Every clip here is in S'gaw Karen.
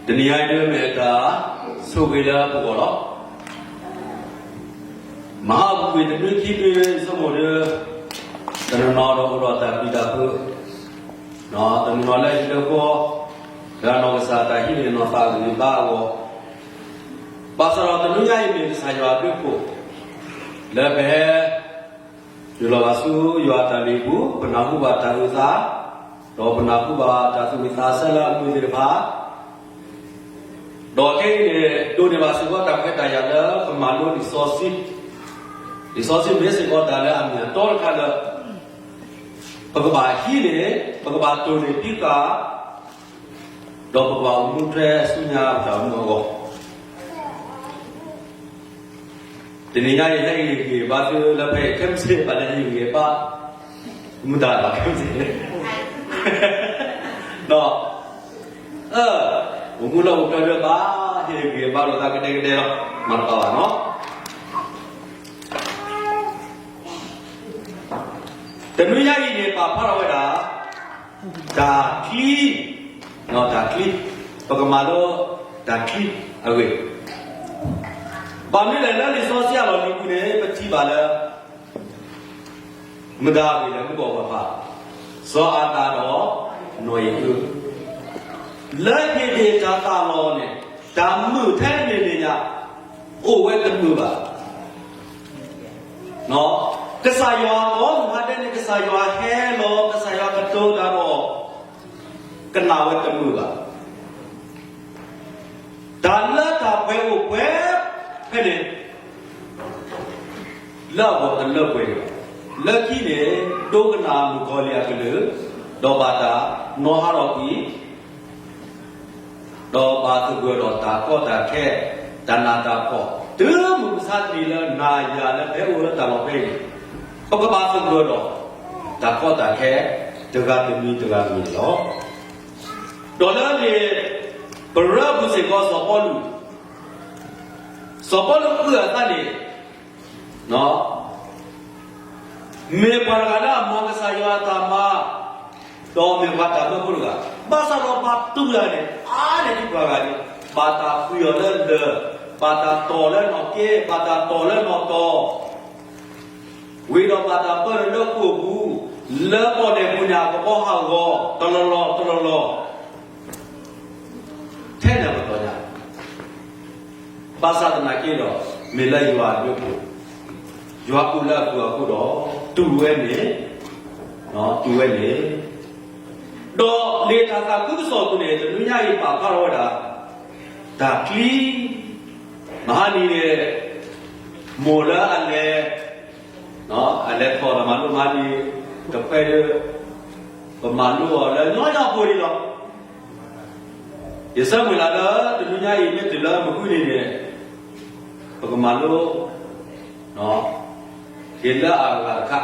တနံၤအံၤဒုးမ့ၢ်တၢ်ဆိၣ်ဂ့ၤလၢပဂီၢ်လီၤ. မဟါပူၤကွံာ်တနွံခံနွံဆိကမိၣ်ဒီး တနီၤနီၤဒီးအိၣ်ဒီးတၢ်ပျံၤတၢ်ဖုး, တနီၤနီၤလၢဟံၣ်လၢဃီ, လၢအနီၢ်ကစၢ်တၢ်ဟံးန့ၢ်နီၢ်သးဂံၢ်ဘါအဂီၢ်, ဘၣ်ဆၣ်ဒီးတနွံညါအံၤမ့ၢ်ကစၢ်ယွၤအဘျုးအဖှိၣ် လၢပဟဲ တုၤလီၤဘၣ်ဆူယွၤအတၢ်လုၢ်ဟံၣ်ပူၤ ပနၢ်ဟူဘၣ်တၢ်အုၣ်သး, ဒီးပနၢ်ဟူဘၣ်တၢ်သူၣ်ဝံၣ်သးဆၢလၢအမုာ်သ့ၣ်တဖၣ်, ဒီးခဲအံၤန့ၣ် ဒိးန့ၢ်ဘၣ်စ့ၢ်ကီးတၢ်ခွဲးတၢ်ယာ်လၢကမၤလိလံာ်စီဆှံ, လံာ်စီဆှံမ့ၢ်စ့ၢ်ကီးတၢ်လၢအမ့ၢ်အတီတခါလၢ ပကဘၣ်ဟံးန့ၢ်, ပကဘၣ်တိၢ်န့ၢ်ဖံးဃာ်, ဒီးပကဘၣ်အိၣ်မူထွဲဆူညါပတၢ်အိၣ်မူအဂီၢ် တနံၤညါအံၤ ဟဲဟ့ၣ်ဂံၢ်ဘါသုလၢဖဲအံၤ ခဲမုၢ်ဆ့ၣ် ဘၣ်လၢဟ့ၣ်ဂံၢ်ဘါ မုၢ်တၢ်လီၤခဲမုၢ်ဆ့ၣ် ဒီး အိၣ်မူလၢအိၣ်ကၢဒၢဘၣ် ဟ့ၣ်ဂံၢ်ဘါလိာ်သးကဒဲကဒဲလီၤ မၤတဘၣ်ဘၣ်နီၤ တနွံညါအံၤန့ၣ် ပာ်ဖျါထီၣ်ဝဲဒၣ် တၢ်ချံ, တၢ်ချံ, ပကမၤလိ တၢ်ချံအဂ့ၢ်, ဘၣ်မနုၤလဲၣ်လၢလံာ်စီဆှံအလီၢ်လံၤပူၤန့ၣ် ပထံၣ်ဘၣ်လၢ မတၤအဂ့ၢ်လဲၣ် မုၢ်ကီၢ်ပှၤဖး, စီၤအၤဒၣ်ဒီး နီၢ်အံၤအု, လၢဟ့ၣ်ဒ့ၣ်တၢ်သးလီၤန့ၣ် တၢ်မုာ်ထဲန့ၣ်န့ၣ်ညါ အိၣ်ဝဲတမုာ်ဘၣ် ကစၢ်ယွၤကိးမုၢ်ဟါဒဲးန့ၣ် ကစၢ်ယွၤဟဲလီၤ ကစၢ်ယွၤကတိၤတၢ်ဒီး ကနၣ်ဝဲတမုာ်ဘၣ်. တၢ်လၢတၢ်ပှဲၤအိၣ်ပှဲၤဖဲန့ၣ် လၢအဂီၢ်တလၢပှဲၤဒံးဘၣ်. လၢခံန့ၣ် ဒိကနၣ်မုၣ်ကီၤလံၢ်အကလုၢ်, ဒီးဘၣ်တၢ်နီၣ်ဟးထီၣ်ကွံာ် ဒီးဘၣ်သဂၢၢ်ဒီးတၢ်ကီတၢ်ခဲ, တၢ်နးတၢ်ဖှီၣ်, တုၤမုၢ်မဆါတနံၤလၢနၤယၤလၢပဟဲအိၣ်လၢတၢ်လီၢ်ဖဲအံၤန့ၣ်, ပကဘၣ်သဂၢၢ်ဒီး တၢ်ကီတၢ်ခဲ တဂၤတမံၤတဂၤတမံၤန့ၣ်လီၤ. ဒီးလၢန့ၣ် ပရၢပူၤစ့ၢ်ကီးစီၤပီလူး, စီၤပီလူးအုၣ်အသးန့ၣ် မ့ၢ်ပှၤတဂၤလၢအမၤကစၢ်ယွၤအတၢ်မၤ, ဒီးမ့ၢ်ပှၤတၢ်မၢဖိတဂၤ, ဘၣ်ဆၣ်ဒီးပှၤတူၢ်တဂၤန့ၣ် အါန့ၢ်ဒံးပှၤဂၤန့ၣ်, ဘၣ်တၢ်ကွံာ်အီၤလၢလၢၢ်, ဘၣ်တၢ်တီၢ်လၢနီၣ်က့, ဘၣ်တၢ်တီၢ်လၢနီၣ်တီၢ်, ဝံၤဒီးဘၣ်တၢ်ပၢလၢခိၣ်ပူၤ, လၢပီၣ်လဲၣ်ပူၤန့ၣ် အကဘီဟးဂီၤ တလီၢ်လီၢ်တလီၢ်လီၢ် ထဲန့ၣ်ပတီၢ်ညါ ဘၣ်ဆၣ်သနာ်က့ဒီး မ့ၢ်လၢယွၤအဘျုးအဖှိၣ်, ယွၤအိၣ်လၢအပူၤအဃိဒီး တူၢ်ဝဲန့ၣ်, တူၢ်ဝဲန့ၣ်, ဒီးလံာ်တၢ်သးခုကစီၣ်အပူၤန့ၣ် တနွံညါအံၤပာ်ဖျါထီၣ်ဝဲဒၣ် တၢ်ချံ, မဟါနံၤန့ၣ် မိၢ်လၢအလဲၤ အလဲၤထီၣ်တၢ်မၤလိမၤနံၤ တခွဲးဒီး ပမၤလိအီၤလၢညီညီဖိဒံးလီၤ. ယဆၢမုၢ်လၢ်လၢတနွံညါအံၤ မ့ၢ်တုၤလၢမုၢ်ဃုနံၤန့ၣ် ပကမၤလိ က့ၤလၢအဂၤတခါ,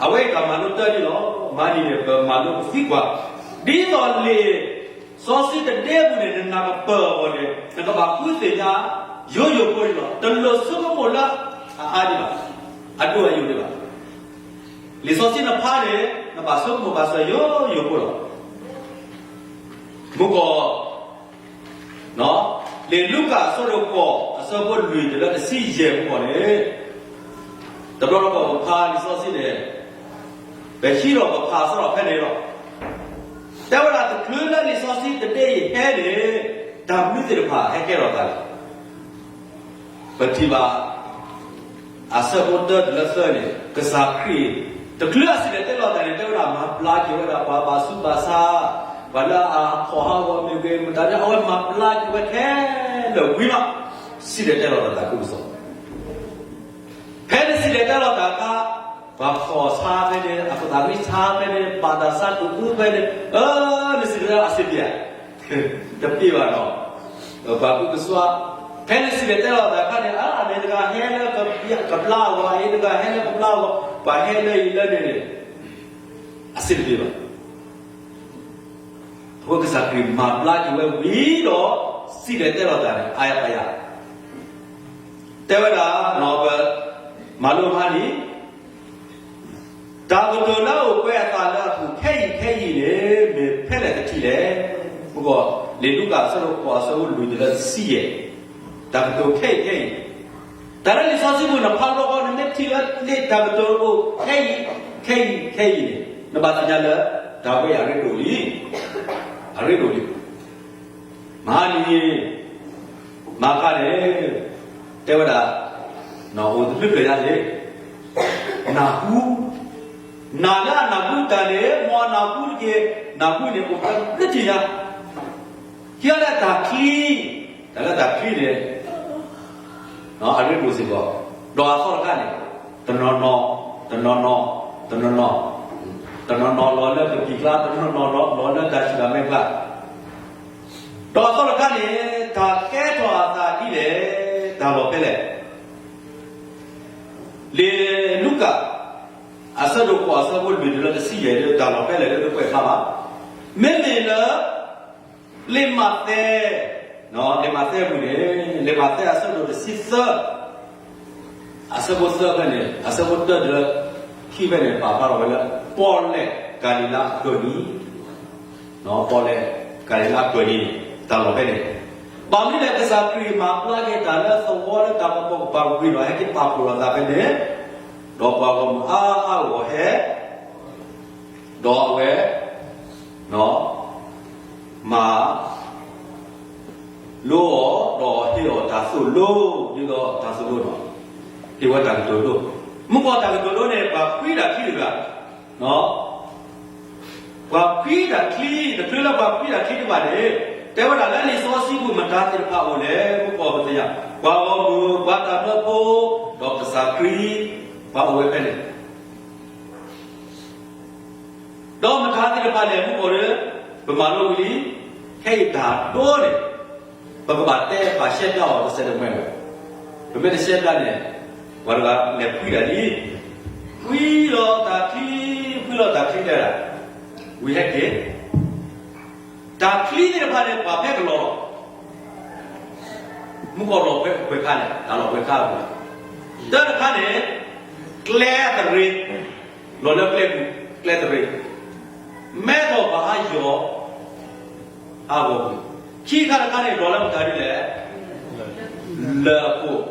အဝဲအံၤတၢ်မၤလိတၢ်န့ၣ်လီၤ. မၤနံၤန့ၣ် ပမၤလိပသံကွၢ်, ဒ်သိးလံာ်စီဆှံတဒ့ပူၤန့ၣ် နနၢ်ကပၢၢ်အီၤန့ၣ် နကဘၣ်ဃုသ့ၣ်ညါ ယိယိဖိန့ၣ်လီၤ. တလိၣ်ဆိကမိၣ်လၢအအါဒံးဘၣ်, အဒိၣ်အယိာ်ဒံးဘၣ်. လံာ်စီဆှံနဖးန့ၣ် နဘၣ်ဆိကမိၣ်ဘၣ်စၢၤယိယိဖိလီၤ. မုၢ်ကီၢ် လံာ်လူၤကၣ်အဆၢဒိၣ်ဃိး အဆၢဖိလွံၢ်တုၤလၢတဆံယဲၢ်မုၢ်ကီၢ်န့ၣ်, တဘျီတခီၣ်ပဖးလံာ်စီဆှံန့ၣ် ပဟံးထီၣ်ပဖးစ့ၢ်ကီးဖဲန့ၣ်လီၤ. တဲဝဲဒၣ်တချုးလၢလံာ်စီဆှံတဒ့အံၤဟဲန့ၣ် တၢ်မနုၤသ့ၣ်တဖၣ်ဟဲကဲထီၣ်သးလဲၣ်. ပထံၣ်ဘၣ် အဆၢဖိတၢတုၤလၢသၢန့ၣ် ကစၢ်ခရံာ် တချုးအစံၣ်တဲၤတဲလီၤတၢ်န့ၣ် တဲဝဲဒၣ်မၤဘျါက့ၤဝဲဒၣ်ပှၤဘၣ်ဆူးဘၣ်ဆါ, ပှၤလၢအဟးထီၣ်ဟးဂီၤမ့ၢ်ဂ့ၤ မတၤဒ် အဝဲမၤဘျါက့ၤဝဲခဲလၢာ်ဝံၤမး စံၣ်တဲၤတဲလီၤတၢ်သးခုကစီၣ် ဖဲနစံၣ်တဲၤတဲလီၤတၢ်အခါ, ပှၤဖီၣ်ဆါဖဲန့ၣ်, အပသးရ့ဆါဖဲန့ၣ်, ဘၣ်တၢ်ဆါကဟုဖဲန့ၣ်, အၢ နစံၣ်တဲၤတဲလီၤအဆံးပ့ၤဧါ, တပ့ၤဘၣ်နီၤ, ပှၤကူကစွါ, ဖဲနစံၣ်တဲၤတဲလီၤတၢ်အခါန့ၣ် အမ့ၢ်တဂၤဟဲလၢကဘျါအဂီၢ်, အအံၤတဂၤဟဲလၢကဘျါအဂီၢ်, ပှၤဟဲလၢအံၤလၢန့ၣ်န့ၣ်, အဆံးတပ့ၤဘၣ်. အဃိကစၢ်ခရံာ်မၤဘျါက့ၤဝဲဝံၤဒီး စံၣ်တဲၤတဲလီၤတၢ်န့ၣ် အါယၤပာ်ယၤ, တဲဝဲဒၣ်, ပမၤလိမၤနံၤ, တၢ်ကတိၤလၢအအိၣ်ကွဲးအသးလၢအပူၤခဲအံၤခဲအံၤန့ၣ် မ့ၢ်ဖဲလဲၣ်တထံၣ်လဲၣ်. မုၢ်ကီၢ် လံာ်လူၤကၣ်အဆၢဒိၣ်ဃိးအဆၢဖိလွံၢ်တုၤလၢတဆံယဲၢ်, တၢ်ကတိၤခဲအံၤခဲအံၤ, တၢ်လၢလံာ်စီဆှံပူၤန့ၣ် ဖးဘျီဃီန့ၣ် မ့ၢ်ထံၣ်လၢလံာ်တၢ်ကတိၤအိၣ်ခဲအံၤ, ခဲအံၤ ခဲအံၤန့ၣ် နဘၣ်သ့ၣ်ညါလၢ တၢ်ဝဲအံၤအရ့ဒိၣ်လံ, အရ့ဒိၣ်လံ. မဟါနံၤ မၤခါန့ၣ် တဲဝဲဒၣ် အိၣ်တဘျုးဖျၢၣ်ညါန့ၣ် နၢ်ဟူ, နၢ်လၢအနၢ်ဟူတၢ်န့ၣ် မ်အနၢ်ဟူတက့ၢ်, နၢ်ဟူန့ၣ်အိၣ်တဘျုးဖျၢၣ်ညါ, ခံဂၤလၢတၢ်ချံ, တၢ်လၢတၢ်ချံန့ၣ် အရ့ဒိၣ်စ့ၢ်ကီး, ဒီးအသီတခါန့ၣ် တနီၤနီၤ, တနီၤနီၤ, တနီၤနီၤ, တနီၤနီၤလီၤလၢကပံာ်ကျါ, တနီၤနီၤလီၤလၢတၢ်ဆူၣ်တၢ်မဲာ်ကျါ, ဒီးအသီတခါန့ၣ် တၢ်ကဲထီၣ်အသးဒ်လဲၣ်, တၢ်လီၢ်ဖဲလဲၣ်. လံာ်လူၤကၣ် အဆၢဒိၣ်ဃိးအဆၢဖိလွံၢ်တုၤလၢတဆံယဲၢ် တၢ်လီၢ်ဖဲလဲၣ်လၢတကွဲးဖျါဘၣ်. မ့မ့ၢ်လၢ လံာ်မးသဲ, လံာ်မးသဲအပူၤန့ၣ်, လံာ်မးသဲအဆၢဒိၣ်တဆံသၢ အဆၢဖိသၢဖဲန့ၣ်, အဆၢဖိတၢတုၤလၢခံဖဲန့ၣ် ပာ်ဖျါထီၣ်ဝဲလၢ ပီၣ်လဲၣ်ကၤလံၤလါအကၢၢ်နံၤ, ပီၣ်လဲၣ်ကၤလံၤလါအကၢၢ်နံၤန့ၣ် တၢ်လီၢ်ဖဲန့ၣ်, ဘၣ်မနုၤလဲၣ် ကစၢ်ခရံာ်မၤပျီက့ၤတၢ်လၢသဝီလၢတၢ်ကပီၤကပၤဝံၤဒီး ဟဲက့ၤပာ်ဖှိၣ်လိာ်သးဖဲန့ၣ်, ဒီးပှၤဂီၢ်မုၢ်အါအါဂီၢ်ဟဲ ဒီးအဝဲ မၤ လိအီၤ ဒီးဟ့ၣ်အီၤတၢ်သိၣ်လိ, ဒ်သိးတၢ်သိၣ်လိန့ၣ် ဟ့ၣ်ဝဲတၢ်ကတိၤဒိ, မုၢ်ကီၢ်တၢ်ကတိၤဒိန့ၣ် ပှၤဖှံတၢ်ချံတဂၤ, ပှၤဖှံတၢ်ချံ, တချုးလၢပှၤဖှံတၢ်ချံတဖၣ်န့ၣ် တဲဝဲဒၣ်လၢလံာ်စီဆှံပူၤမတၤသ့ၣ်တဖၣ်အိၣ်လဲၣ်, မုၢ်ကီၢ်ပသ့ၣ်ညါ, ပှၤဂီၢ်မုၢ်, ပှၤတၢ်ဘျၢဖိ, ဒီးကစၢ်ခရံာ်, ပှၤအိၣ်ဝဲဖဲန့ၣ် ဒီးမတၤသ့ၣ်တဖၣ်လဲၣ် မုၢ်ကီၢ်ဧၢ, ပမၤလိဝံၤလံ, ခဲအံၤတၢ်ဒိန့ၣ် ပကဘၣ်တဲဘၣ်ရှဲပျါအီၤတစဲးတမှဲလီၤ. ပမ့ၢ်တရှဲပျါန့ၣ် ပှၤတဂၤလဲၤဖှံတၢ်လံ, ဖှံလီၤတၢ်ချံ, ဖှံလီၤတၢ်ချံတဲဒၣ်, ဝံၤဟဲက့ၤ, တၢ်ချံသ့ၣ်တဖၣ်န့ၣ် ပှၤဖဲကလီၤလီၤ မုၢ်ကီၢ်လီၤပှဲၤခါန့ၣ် တၢ်လီၤပှဲၤခါအပူၤ, တၢတခါန့ၣ် ကျဲသရ့, လီၤလၢကျဲပူၤ, ကျဲသရ့, မဲထီၣ်ပှၤဟးယီၤ ဟးဂီၤပူၤ, ခံခါတခါန့ၣ် လီၤလၢမတၤဒ်လဲၣ်, လၢၢ်အခိၣ်,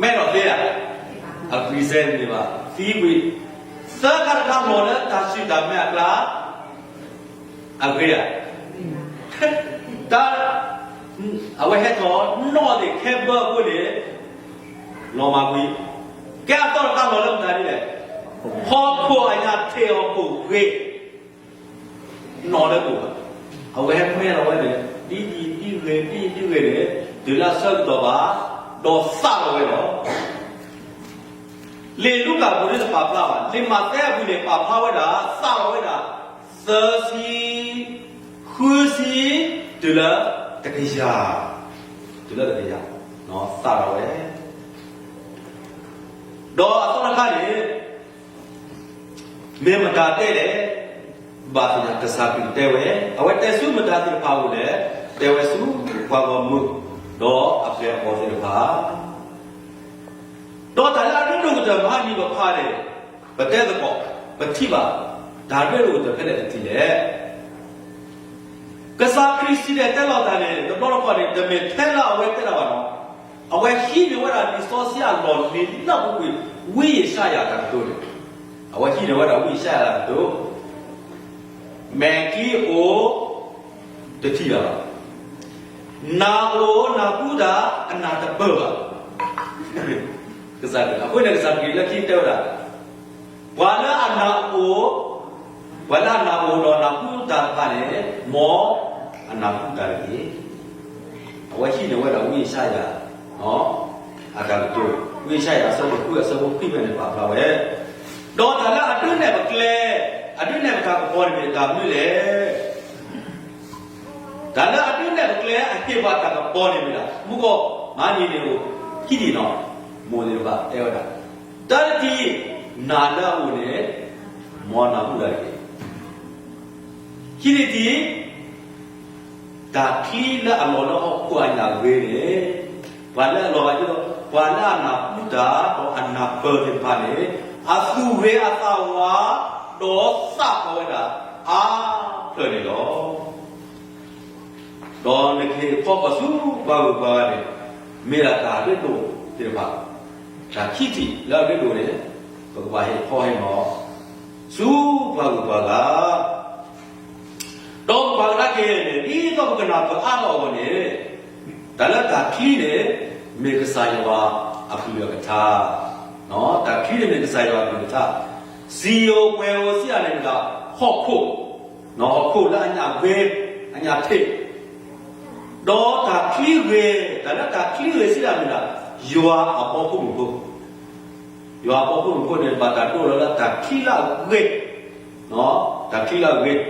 မဲထီၣ်သ့ဧါ, အပျံၤစဲတန့ၢ်ဘၣ်, သံကွံာ်, သၢခါတခါလီၤလၢတၢ်ဆူၣ်တၢ်မဲအကျါ အဂ့ၤဧါ, တၢ်, အဝဲဟဲထီၣ်နီၣ်သ့ၣ်ခဲဘၢအဃိန့ၣ် လီၤမၢ်ကွံာ်, ကဲအသီတခါလီၤလၢမတၤဒ်လဲၣ်, ဟီၣ်ခိၣ်အညၣ်ထံးဟီၣ်ခိၣ်ဂ့ၤ, နီၣ်လၢကိၣ်ဘၣ်, အဝဲဟဲမဲထီၣ်ဝဲန့ၣ် ဒ်ယံာ်ဒ်ဂ့ၤ ဒ်ယံာ်ဒ်ဂ့ၤန့ၣ် တုၤလၢအဆၢကတီၢ်ဘၣ်, ဒီးသးလီၤဝဲလီၤ. လံာ်လူၤကၣ်အပူၤန့ၣ်တပာ်ဖျါဘၣ်, လံာ်မးသဲအပူၤန့ၣ် ပာ်ဖျါဝဲဒၣ် သးလီၤဝဲဒၣ် သၢဆံ, ဃုဆံ, တုၤလၢတကယၤ, တုၤလၢတကယၤ, သးလီၤဝဲ ဒီးအသီတခါန့ၣ် မ့ၢ်မတၤတဲလဲၣ်, ဘၣ်သ့ၣ်ညါကစၢ်ခရံာ်တဲဝဲ, အဝဲတဲဆူမတၤသ့ၣ်တဖၣ်အအိၣ်လဲၣ်, တဲဝဲဆူပှၤဂီၢ်မုၢ်, ဒီးအပျဲၢ်အဘီၣ်သ့ၣ်တဖၣ် ဒီးတၢ်လၢအရ့ဒိၣ်ကတၢၢ်မဟါနံၤပဖးန့ၣ်, ပတဲသကိး, ပထံၣ်ဘၣ်, တၢ်ရ့ဒိၣ်ကတၢၢ်ဖဲလဲၣ်တထံၣ်လဲၣ်. ကစၢ်ခရံာ်စံၣ်တဲၤတဲလီၤတၢ်န့ၣ် တဘျီတခီၣ်န့ၣ် တမ့ၢ်ထဲလၢအဝဲတဲတၢ်ဘၣ်နီၤ, အဝဲဟံးန့ၢ်ဝဲဒၣ်လံာ်စီဆှံအလီၢ်လံၤလၢအပူၤကွံာ် ဝံယၡါယၤတၢ်ကတိၤန့ၣ်, အဝဲဟံးန့ၢ်ဝဲဒၣ်ဝံယၡါယၤတၢ်ကတိၤ မဲာ်ချံအိၣ် တထံၣ်တၢ်ဘၣ်, နၢ်အိၣ်နၢ်ဟူတၢ် အနၢ်တပၢၢ်ဘၣ်. ကစၢ်ခရံာ်, အဃိန့ၣ် ကစၢ်ခရံာ်လၢခံတဲဝဲဒၣ်, ပှၤလၢအနၢ်အိၣ်, ပှၤလၢအနၢ်အိၣ်ဒီးနၢ်ဟူတၢ်တဖၣ်န့ၣ် မ်အနၢ်ဟူတၢ်တက့ၢ်. အဝဲဟံးန့ၢ်ဝဲဒၣ်ဝံယၡါယၤ အတၢ်ကတိၤ, ဝံယၡါယၤအဆၢဒိၣ်ဃုအဆၢဖိခွံဖဲန့ၣ်ပာ်ဖျါဝဲ, ဒီးတၢ်လၢအဒုးနဲၣ်ပကျဲ, အဒုးနဲၣ်ပတၢ်ကပီၤန့ၣ်မ့ၢ်တၢ်မနုၤလဲၣ်. တၢ်လၢအဒုးနဲၣ်ပကျဲအဟ့ၣ်ပှၤတၢ်ကပီၤန့ၣ်မ့ၢ်ဒၣ် မုၢ်ကီၢ်မဟါနံၤန့ၣ်အိၣ် ခံထံၣ်နီၤ, မိၢ်သ့ၣ်တဖၣ်တဲဝဲဒၣ်, တၢတထံၣ် နၢ်လၢအအိၣ်န့ၣ် မ်နၢ်ဟူတၢ်တက့ၢ်. ခံထံၣ်တထံၣ် တၢ်ချံလၢအလီၤလၢဟီၣ်ခိၣ်အညၣ်ဂ့ၤန့ၣ်, ပှၤလၢအလီၤဂာ်ဒ်သိး ပှၤလၢအနၢ်ဟူတၢ် ဒီးအနၢ်ပၢၢ်သ့ၣ်တဖၣ်န့ၣ်, အသူၣ်ဂ့ၤအသးဝါ ဒီးသးကီဝဲဒၣ်အါဖျၢၣ်န့ၣ်လီၤ. ဒီးနကဟ့ၣ်ခီကွၢ်ဆူပှၤဂုၤပှၤဂၤန့ၣ်, မ့ၢ်ဒၣ်တၢ်ရ့ဒိၣ်သ့ၣ်တဖၣ်, တၢ်ခံထံၣ်လၢအရ့ဒိၣ်န့ၣ်, ပကဘၣ်ဟ့ၣ်ခီဟ့ၣ်နီၤ ဆူပှၤဂုၤပှၤဂၤ, ဒီးပှၤကဒါက့ၤန့ၣ် ဒ်သိးပကနၢ်ပၢၢ်အါထီၣ်အဂီၢ်န့ၣ်, တၢ်လၢတၢ်ချံန့ၣ် မ့ၢ်ကစၢ်ယွၤအကလုၢ်အကထါ, တၢ်ချံန့ၣ်မ့ၢ်ကစၢ်ယွၤအကလုၢ်အကထါ, စံာ်ဧိၤပှဲၤဧိၤစံးဒၣ်န့ၣ်မ့ၢ်ဒၣ်ဟီၣ်ခိၣ်, ဟီၣ်ခိၣ်လၢအညၣ်ဂ့ၤ, အညၣ်ထံး ဒီးတၢ်ချံဂ့ၤ, တၢ်လၢတၢ်ချံဂ့ၤစံးဒၣ်မ့ၢ်ဒၣ် ယွၤအဘီဖိမုၣ်ဖိ, ယွၤအဘီဖိမုၣ်ဖိန့ၣ် ဘၣ်တၢ်ဒိလီၤလၢတၢ်ချံလၢအဂ့ၤ, တၢ်ချံလၢအဂ့ၤ,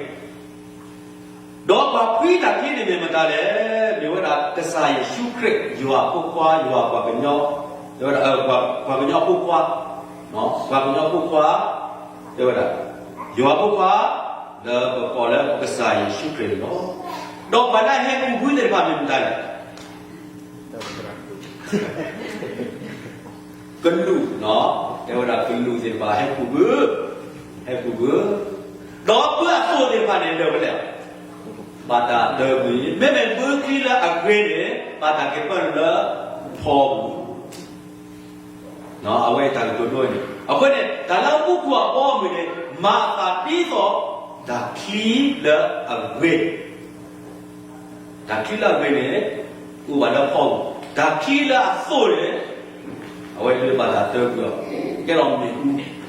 ဒီးပှၤဖှံတၢ်ချံန့ၣ်မ့ၢ်မတၤလဲၣ်, မ့ၢ်ဝဲဒၣ်ကစၢ်ယ့ၣ်ၡူးခရံာ် ယွၤအဖိခွါ, ယွၤပှၤကညီ, တဲဝဲဒၣ် ပှၤကညီအဖိခွါ, ပှၤကညီအဖိခွါ, တဲဝဲဒၣ် ယွၤအဖိခွါ, လၢပကိးလၢကစၢ်ယ့ၣ်ၡူးခရံာ်န့ၣ်လီၤ. ဒီးပှၤလၢအဟဲကူၣ်ဘုသ့ၣ်တဖၣ်မ့ၢ်မတၤလဲၣ်, ကလူး, တဲဝဲဒၣ်ကလူးသ့ၣ်တဖၣ်ဟဲကူၣ်ဘု, ဟဲကူၣ်ဘု, ဒီးဘုအသိၣ်သ့ၣ်တဖၣ်န့ၣ် လၢာ်ဝဲလဲၣ်, ဘၣ်တၢ်တၢၢ်ကွံာ်, မ့မ့ၢ်ဘုချံလၢအဂ့ၤန့ၣ် ဘၣ်တၢ်က့ၤပၢၢ်လၢဖီပူၤ အဝဲတၢ်ကတိၤဒိန့ၣ် အဃိန့ၣ် တၢ်လၢမူခိၣ်အဘီအမုၢ်န့ၣ် မၤအသးဒ်သိး တၢ်ချံလၢအဂ့ၤ, တၢ်ချံလၢအဂ့ၤန့ၣ် အိၣ်ဘၣ်လၢဖီပူၤ, တၢ်ချံလၢအသိၣ်န့ၣ် အဝဲဒၣ်ဘၣ်တၢ်တၢၢ်ကွံာ်အီၤ ကဲထီၣ်မ့ၣ်အူ, ဒီး ပ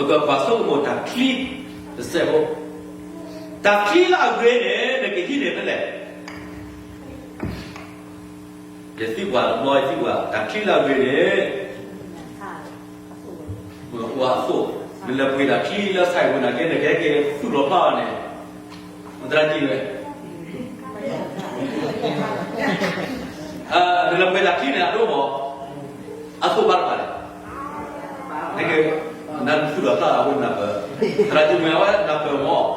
ကကွၢ်ဆိကမိၣ်တၢ်ချံတစဲးဖိ, တၢ်ချံလၢအဂ့ၤန့ၣ် နကဟံးန့ၢ်ဖဲလဲၣ်, ယသံကွၢ်တဘျီ ယသံကွၢ် တၢ်ချံလၢအဂ့ၤန့ၣ် အိၣ်အသိၣ်, နလဲၤပှ့ၤတၢ်ချံလၢ site ပူၤနာ်က့ နကဟဲက့ၤသူၣ်လီၤဖျါအီၤန့ၣ် သရၣ်ကံၣ်ဝဲ, နလဲၤပှ့ၤတၢ်ချံန့ၣ် အဒိမ့ၢ် အသိၣ်ဘၣ်တဖၣ်လဲၣ်, နက နသူၣ်လီၤဖျါအဝဲနၢ်ပၢၢ်, သရၣ်ကံၣ်ဝဲအဝဲနၢ်ပၢၢ်မ့ၢ်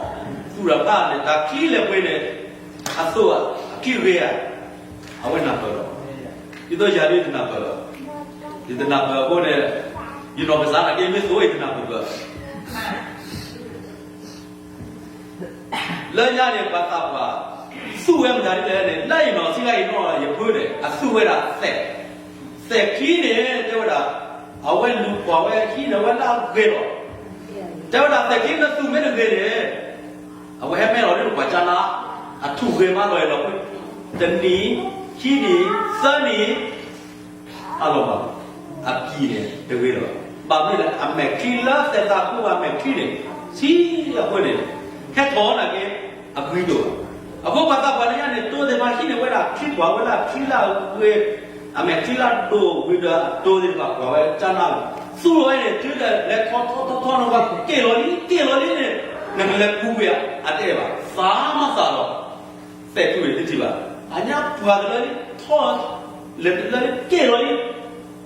သူၣ်လီၤဖျါန့ၣ် တၢ်ချံလဲၤပှ့ၤန့ၣ် အသိၣ် အချံဂ့ၤဧါ, အဝဲနၢ်ပၢၢ်လီၤ. ဒ်သိးယၤဒ်ယတနၢ်ပၢၢ်လီၤ, ယတနၢ်ပၢၢ်အဃိန့ၣ် ယနီၢ်ကစၢ်နာ်က့မ့ၢ်သိၣ် ယတနၢ်ပၢၢ်ဘၣ် လၢညါန့ၣ် ပှၤသးပှၢ် သူၣ်ဝဲမတၤဒ်လဲၣ်န့ၣ် လၢယနီၢ်ဆံးခါအံၤနီၢ် ယဖုန့ၣ် အသူၣ်ဝဲဒၣ်သဲး, သဲးချံန့ၣ် တဲဝဲဒၣ် အဝဲလူၤကွၢ်ဝဲဟံးန့ၢ်ဝဲလၢအဂ့ၤလီၤ. တဲဝဲဒၣ်သဲးချံလၢသူၣ်မ့ၢ်တဂ့ၤန့ၣ် အဝဲဟဲမဲလီၤဒ်ပှၤကၢ်နါ အထူၣ်ဂ့ၤမးလီၤအလီၤ, တနံၤ, ခံနံၤ, သၢနံၤ အလီၢ်ဘၣ်, အပံၤန့ၣ် တဂ့ၤလီၤ. ဘၣ်မနုၤလဲၣ် အမဲာ်ချံလၢသဲးသးကိးဂၤအမဲာ်ချံန့ၣ် ဆံးအဃိန့ၣ် ဟဲထီၣ်နာ်က့ အဂံၢ်ဒိၣ်, အဃိပှၤသးပှၢ်လၢညါန့ၣ် တိၤသ့ၣ်တဖၣ်ဟံးန့ၢ်ဝဲဒၣ်ချံ ကွၢ်ဝဲဒၣ်ချံလၢအဂ့ၤ, အမဲာ်ချံလၢအဒိၣ်ဝံၤဒီး တိၤသ့ၣ်တဖၣ်ကွၢ်ဝဲကၢ်နါလီၤ, သူၣ်ဝဲန့ၣ် တုၤဒၣ်လဲၤထီထီထီထီနကွၢ် က့ၣ်လီၤလံ က့ၣ်လီၤလံန့ၣ် နကလဲၤကူးဝဲဧါ အတဲဘၣ် သးမၤသးလီၤ. သဲးထူန့ၣ်တထံၣ်ဘၣ်, အညါပှၢ်တလၢလံ ထီ လဲၤတလၢလံ က့ၣ်လီၤလံ,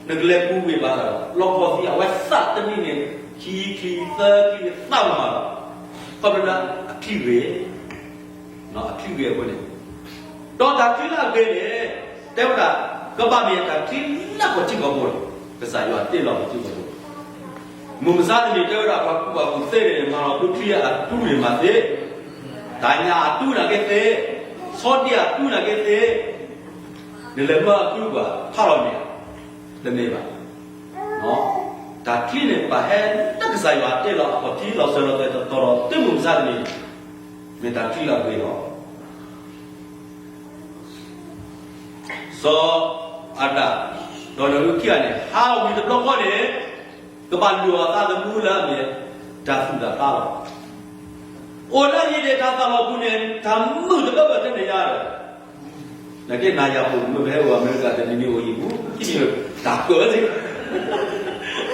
နကလဲၤကူးဝဲဘၣ်သးလီၤ. လီၢ်ကီၢ်သံအဝဲသးတနံၤန့ၣ် ခံချံသၢချံန့ၣ်သးမၤလီၤ, ခီဖျိလၢအချံဂ့ၤ, အချံဂ့ၤအဃိန့ၣ်, ဒီးတၢ်ချံလၢအဂ့ၤန့ၣ် တဲဝဲဒၣ် ကဘၣ်မ့ၢ်တၢ်ချံလၢကီၢ်ထံကီၢ်ဘိန့ၣ်, ကစၢ်ယွၤတ့လီၤကီၢ်ထံကီၢ်ဘိ, မုၢ်မဆါတနံၤတဲဝဲဒၣ် ပှၤကူၣ်ဘၣ်ကူၣ်သ့န့ၣ် မၤလီၤဒိချံအတူၢ်န့ၣ်မၤသ့, တၢ်ညၣ်အတူၢ်နာ်က့သ့, ဆီဒံၣ်အတူၢ်နာ်က့သ့, နလဲၤမၢအတူၢ်ကွၢ် ဖးလီၤမ့ၢ်ဧါ, တမ့ၢ်ဘၣ်. တၢ်ချံန့ၣ် ဘၣ်ဟဲလၢကစၢ်ယွၤတ့လီၤအကီၢ်ထံလီၤစၢၤလီၤသွဲၣ်တတီၤဒီး တုၤမုၢ်မဆါတနံၤန့ၣ် မ့ၢ်တၢ်ချံလၢအဂ့ၤလီၤ. စီၤအၤဒၣ် ဒီးနီၢ်အုၣ်ခံဂၤန့ၣ် ဟးဝံၤတဘျီဃီန့ၣ် ကဘၣ်လုၢ်အီၣ်အသးသမူလၢအမ့ၢ် တၢ်သူၣ်တၢ်သးလီၤ. အိၣ်လၢအဟံၣ်ဒံးတၢ်သးလီၤပူၤန့ၣ် တၢ်မုာ်တဘၢဘၢထဲန့ၣ်ယါဒီး နက့နၤယၤပူၤ မ့ၢ်ပဟဲအိၣ်အမဲရကၤ တနံၤနံၤအိၣ်ယံၤပူၤ ခံနံၤတၢ်ကၢၢ်လံ. စီၤအၤဒၣ်နီၢ်အုၣ်ခံဂၤ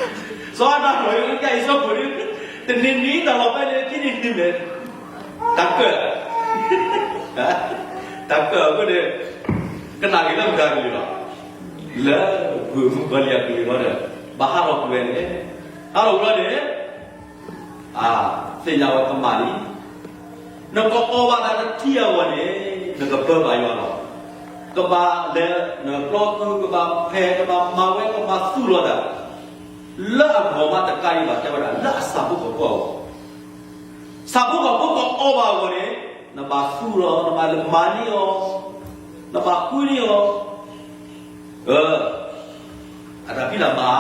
အံၤ စီၤပူၤဒ် တနံၤနံၤတၢ်လီၢ်ဖဲန့ၣ် ခံနံၤနံၤန့ၣ် တၢ်ကၢၢ်, တၢ်ကၢၢ်အဃိန့ၣ် ကနၣ်က့ၤလၢမတၤကလုာ်လီၤ. လၢဂုၢ်မူကီၢ်လံၢ်အကလုာ်လီၤဒီး ဘၣ်ဟးထီၣ်ကွံာ်ဝဲန့ၣ်, ဟးထီၣ်ကွံာ်လီၤန့ၣ် အါ, သ့ၣ်ညါဝဲကမၣ်လံ. နကအီၣ်ဘၣ်တၢ်တထံၣ်အဂီၢ်န့ၣ် နကပၢဘၣ်ယွၤလီၤ. ကဘၣ်လဲၤနကျီကု ကဘၣ်ဖဲး ကဘၣ်မၤဝဲ ကဘၣ်သူၣ်လီၤတၢ် လၢအဂီၢ်မးတကးဒံးဘၣ် တဲဝဲဒၣ် လၢအဆၣ်ဖိကီၢ်ဖိအဂီၢ်, ဆ တၢ်ဖိကီၢ်ဖိကအီၣ်ဘၣ်အဂီၢ်န့ၣ်, နဘၣ်သူၣ်လီၤ, နဘၣ်မၤန့ၢ်အီၤ, နဘၣ်ဃုန့ၢ်အီၤ, အ, အတၢ်ဖံးတၢ်မၤ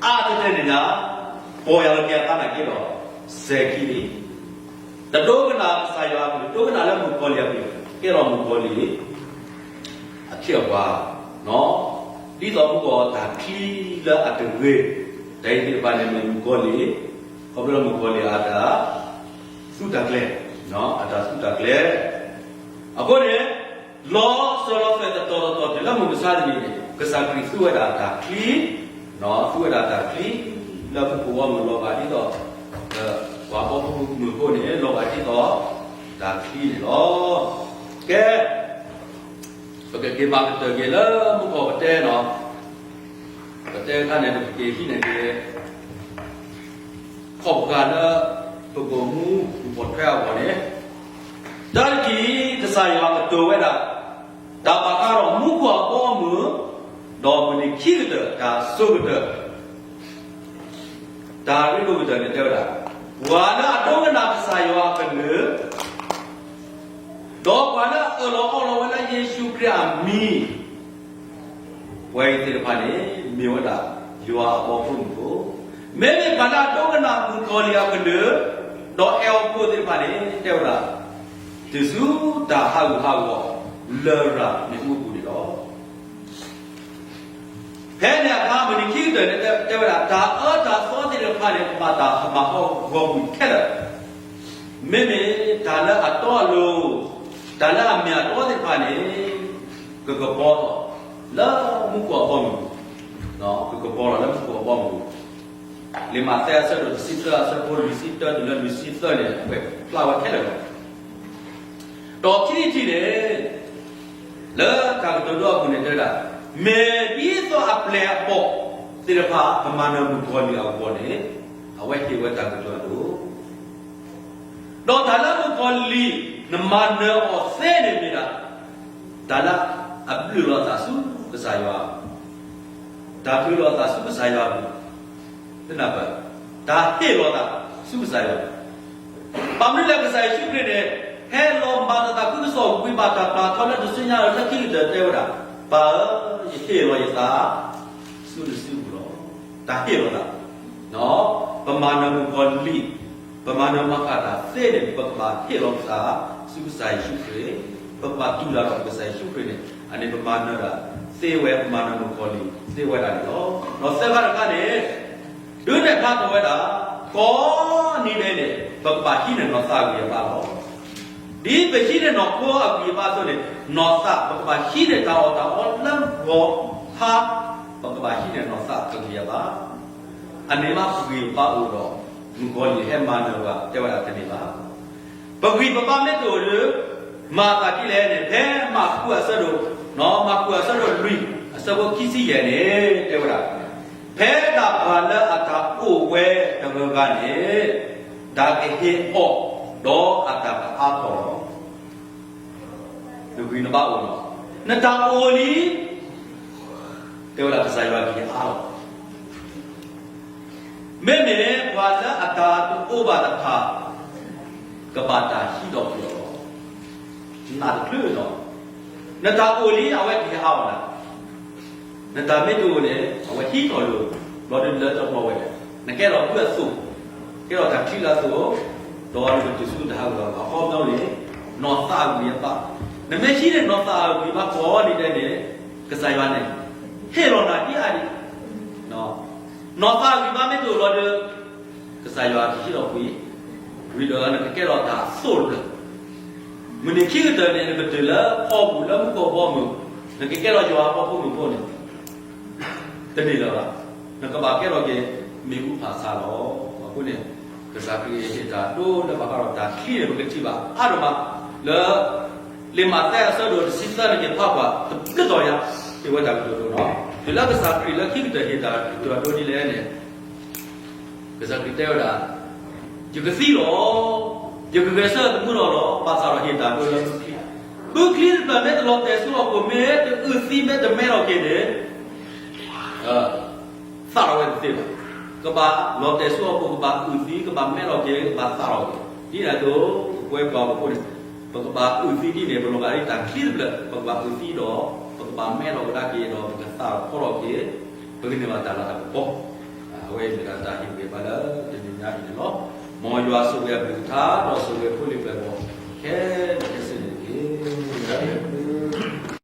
အါတက့ၢ်န့ၣ်ဒၣ်, ပီၢ်ယၢ်လီၤက့ၤအသးနာ်က့ဒီး, စဲၤခံန့ၣ်, တဒိကနၣ်ကစၢ်ယွၤအကလုၢ်, ဒိကနၣ်လၢမုၣ်ကီၤလံၢ်အကလုၢ်, ကဲထီၣ်မုၣ်ကီၤလံၢ် အခ့အပှၤ, ဒ်သိးမုၢ်ကီၤတၢ်ချံလၢအတဂ့ၤ, တၢ်အံၤသ့ၣ်တဖၣ်န့ၣ်မ့ၢ်မုၣ်ကီၤလံၢ်, ခီဖျိလၢမုၣ်ကီၤလံၢ်အတၢ် သူတၢ်ကျဲၤ, အတၢ်သူတၢ်ကျဲၤ, အဃိန့ၣ်, လီၤစၢၤလီၤသွဲၣ်တတီၤတတီၤတုၤလၢမုၢ်မဆါတနံၤန့ၣ် ကစၢ်ခရံာ်သူဝဲဒၣ်တၢ်ချံ, သူဝဲဒၣ်တၢ်ချံ, လၢမူခိၣ်ဘီမုၢ်လီၤဂာ်ဒ်သိး, ပှၤဘီမုၢ်မုၣ်ဖိန့ၣ် လီၤဂာ်ဒ်သိး, တၢ်ချံန့ၣ်လီၤ. ကဲ, ပကက့ၤမၤကတၢၢ်က့ၤလၢမုၢ်ကီၢ်ပတဲနီၤ, ပတဲခါန့ၣ် ပကက့ၤဟံးန့ၢ်က့ၤ ခီၣ်ပဃာ်လၢ ပကီၢ်မူပူၤပိာ်ထွဲအဂီၢ်န့ၣ်, တၢ်တထံၣ် ကစၢ်ယွၤကတိၤဝဲဒၣ်, တၢ်ဘၣ်ဃးဒီးမူခိၣ်အဘီအမုၢ်, ဒီးမုၢ်နံၤခံကတၢၢ်တၢ်စိၤကတၢၢ်, တၢ်ရ့ဒိၣ်ကတၢၢ်န့ၣ်တဲဝဲဒၣ်, ပှၤလၢအဒိကနၣ်ကစၢ်ယွၤအကလုၢ် ဒီးပှၤလၢအအၢၣ်လီၤအီလီၤဝဲလၢယ့ၣ်ၡူးခရံာ်အမံၤ, ပှၤအံၤသ့ၣ်တဖၣ်န့ၣ် မ့ၢ်ဝဲဒၣ်ယွၤအဘီဖိမုၣ်ဖိ, မ့မ့ၢ်ပှၤလၢအဒိကနၣ်မုၣ်ကီၤလံၢ်အကလုၢ်, ဒီးအဲၣ်အီၤဖိသ့ၣ်တဖၣ်န့ၣ် တဲဝဲဒၣ်, တုၤဆူတၢ်ဟးဂူာ်ဟးဂီၤလရာ်မ့ၣ်အူအပူၤန့ၣ်လီၤ. ဖဲန့ၣ်အခါမုၢ်နံၤခံကတၢၢ်န့ၣ်တဲဝဲဒၣ် တၢ်အၢတၢ်သီသ့ၣ်တဖၣ်န့ၣ် ကဘၣ်တၢ်ကမၤဟးဂီၤကွံာ်ခဲလၢာ်, မ့မ့ၢ်တၢ်လၢအတီအလိၤ, တၢ်လၢအမ့ၢ်အတီသ့ၣ်တဖၣ်န့ၣ် ကကပီၤထီၣ်လၢမူခိၣ်အဘီအမုၢ်, ကကပီၤထီၣ်လၢမူခိၣ်အဘီအမုၢ်, လံာ်မးသဲအဆၢဒိၣ်တဆံသၢ အဆၢဖိလွံၢ်ဆံတၢတုၤလၢလွံၢ်ဆံသၢန့ၣ် အဝဲဖျါဝဲခဲလၢာ်လီၤ. ဒီးခံထံၣ်န့ၣ် လၢတၢ်ကတိၤဒိအပူၤန့ၣ်တဲဝဲဒၣ်, မ့ၢ်ဒ်သိးအပျဲၢ်အဘီၣ်သ့ၣ်တဖၣ် ကမၤနၢၤမုၣ်ကီၤလံၢ်အဂီၢ်န့ၣ်, အဝဲဟ့ၣ်ဝဲတၢ်ကတိၤအဒိၣ်, ဒီးတၢ်လၢမုၣ်ကီၤလံၢ် နမၤနၢၤအီၤသ့န့ၣ်မ့ၢ်ဒၣ်, တၢ်လၢအဘျုးလီၤသးဆူကစၢ်ယွၤ, တၢ်ဘျုးလီၤသးဆူကစၢ်ယွၤ, တၢ်ဟ့ၣ်လီၤသးဆူကစၢ်ယွၤ, ဘၣ်မနုၤလဲၣ် ကစၢ်ယ့ၣ်ၡူးခရံာ်န့ၣ် ဟဲလီၤမၤတၢ်သးခုကစီၣ်ဝံၤဘၣ်တၢ်ပာ်ထီၣ်လၢတဆူညါလၢခံကတၢၢ်တဲဝဲဒၣ်, ပၢ်ဧၢ, ယဟ့ၣ်လီၤယသးဆူနစုပူၤလီၤ. တၢ်ဟ့ၣ်လီၤသး, ပမၤနၢၤမုၣ်ကီၤလံၢ်, ပမၤနၢၤမၤဃၣ်တၢ်သ့န့ၣ် ပကဘၣ်ဟ့ၣ်လီၤပသးဆူကစၢ်ယ့ၣ်ၡူးခရံာ်, ပကဘၣ်တူၢ်တၢ်ဒီးကစၢ်ယ့ၣ်ၡူးခရံာ်န့ၣ် အန့ၣ်ပမၤနၢၤတၢ်သ့ဝဲ, ပမၤနၢၤမုၣ်ကီၤလံၢ်သ့ဝဲဒၣ်န့ၣ်လီၤ. ဒီးသၢခါတခါန့ၣ် ဒုးနဲၣ်ဖျါထီၣ်ဝဲဒၣ် ကိးနံၤဒဲးန့ၣ် ပကဘၣ်ဟံးန့ၢ်နီၢ်သးအဂံၢ်အဘါလီၤ. ဒ်ပဟံးန့ၢ်နီၢ်ခိအဂံၢ်အဘါအသိးန့ၣ် နီၢ်သး ပကဘၣ်ဟံးန့ၢ်တၢ်အီၣ်တၢ်အီလၢဂီၤဖး, ပကဘၣ်ဟံးန့ၢ်နီၢ်သးအဂံၢ်အဘါ, အန့ၣ်မးပဂံၢ်ပဘါအိၣ်ဒီး မုၣ်ကီၤလံၢ်ဟဲမၤနၢၤပှၤ တဲဝဲဒၣ်တန့ၢ်ဘၣ်. ပဂံၢ်ပဘါမ့ၢ်တအိၣ်ဒီး မၤအသးဒ်လဲၣ်န့ၣ် ဖဲမၢ်ကူးအဆၢဒိၣ်, မၢ်ကူးအဆၢဒိၣ်လွံၢ် အဆၢဖိခံဆံယဲၢ်န့ၣ် တဲဝဲဒၣ်, ဖဲဒၣ်ပှၤလၢအတၢ်အိၣ်ဝဲတဂၤဂၤန့ၣ် တၢ်ကဟ့ၣ်အီၤ ဒီးအတၢ်ကအါထီၣ်လီၤ. နဂံၢ်နဘါအိၣ်လီၤ. နတၢ်အိၣ်လံ တဲဝဲဒၣ်ကစၢ်ယွၤကဟ့ၣ်အါလီၤ. မ့မ့ၢ်ပှၤလၢအတၢ်တအိၣ်ဘၣ်တဖၣ် ကဘၣ်တၢ်ဟံးထီၣ်ကွံာ်အီၤလီၤ. နတချုးလီၤ. နတၢ်အိၣ်လံ အဝဲကဟ့ၣ်အါအီၤနၤ နတၢ်မ့ၢ်တအိၣ်န့ၣ် အဝဲဟံးထီၣ်လၢ ဘျီဒုးလၢတဘျီဝဲ, နကဲထီၣ်ဘုအသိး, ကဲထီၣ်တၢ်ချံလၢအသိး, ဒီးနကတုၤဆူတၢ်ဟးဂူာ်ဟးဂီၤ အခီပညီန့ၣ် နီၢ်သးအဂံၢ်အဘါ, နမ့ၢ်ဟံးန့ၢ်နီၢ်သးအဂံၢ်အဘါကိးနံၤဒဲးန့ၣ် ကစၢ်ယွၤန့ၣ် ဟ့ၣ်လီၤနၤဒ်အါဒံး, နီၢ်သးအဂံၢ်အဘါမ့ၢ်တအိၣ်လီၤဒီး ကစၢ်ယွၤကဟံးထီၣ်ကွံာ်, ဝံၤဒီးနကကဲထီၣ်တၢ်အသိးတဖျၢၣ်, မုၢ်နံၤခံကတၢၢ်န့ၣ် နကတုၤလၢဖီပူၤလၢမူခိၣ်ဘီမုၢ်, နကကဲထီၣ်ယွၤအဘီဖိမုၣ်ဖိန့ၣ် တန့ၢ်လၢၤဘၣ်. နကဘၣ်ကဲထီၣ်က့ၤ မ့ၣ်အူဖးဆါလီၤ. အဃိန့ၣ် ကစၢ်ခရံာ်ဟ့ၣ်တၢ်ဒိလၢဘၣ်ဃးဒီးတၢ်ချံန့ၣ် ပကထံၣ်ဘၣ်အါဒိၣ်မး လၢ လံာ်မးသဲအဆၢဒိၣ်တဆံသၢန့ၣ် ယဖးကွၢ်တဘျုးတီၤယၤ ဟ့ၣ်ဝဲတၢ်ကတိၤဒိနီၤ. တုၤလၢကစၢ်ခရံာ်လၢခံကတၢၢ်ဟ့ၣ်တၢ်ကတိၤဒိဒ်လဲၣ်န့ၣ် ကစၢ်ခရံာ်တဲဝဲဒၣ်, ယကသံလီၤ, ယကဂဲၤဆၢထၢၣ်သမူထီၣ်လီၤ. ဘၣ်ဆၣ်ဒီးဟ့ၣ်တၢ်ဒိလၢဘုချံ, ဘုချံတဖျၢၣ်မ့ၢ်တလီၤတဲာ်ဆူဟီၣ်ခိၣ် မ့ၢ်တအုၣ်သံ မ့ၢ်တမဲထီၣ်က့ၤန့ၣ် သၣ်ထီၣ်ဝဲတသ့ဘၣ်. ကဘၣ်လီၤတဲာ်ဆူဟီၣ်ခိၣ်, ကဘၣ်အုၣ်သံ, ကဘၣ်မဲထီၣ်က့ၤ, ကဘၣ်သၣ်ထီၣ်က့ၤ. ဒ်န့ၣ်အသိး ပဝဲပှၤဟီၣ်ခိၣ်ဖိန့ၣ် ပကဘၣ်အုၣ်သံဒ်န့ၣ် ပလီၤဂာ်ဒ်တၢ်ချံတဖျၢၣ် ပကဘၣ်အုၣ်သံဒီး ပကဘၣ်မဲထီၣ်ကဒါက့ၤဒီး ပကသးထီၣ်ဖီထီၣ်က့ၤ ပကန့ၢ်ဘၣ်တၢ်လၤတၢ်ကပီၤ. အဝဲအံၤမ့ၢ်ဒၣ်တၢ်ဟ့ၣ်ဂံၢ်ဟ့ၣ်ဘါလၢတနံၤညါအံၤန့ၣ်လီၤ. မ်ယွၤဆိၣ်ဂ့ၤအကလုၢ်ကထါ ဒီးဆိၣ်ဂ့ၤဖိလံၤပျဲၢ်ဘီၣ် ခဲလၢာ်ခဲ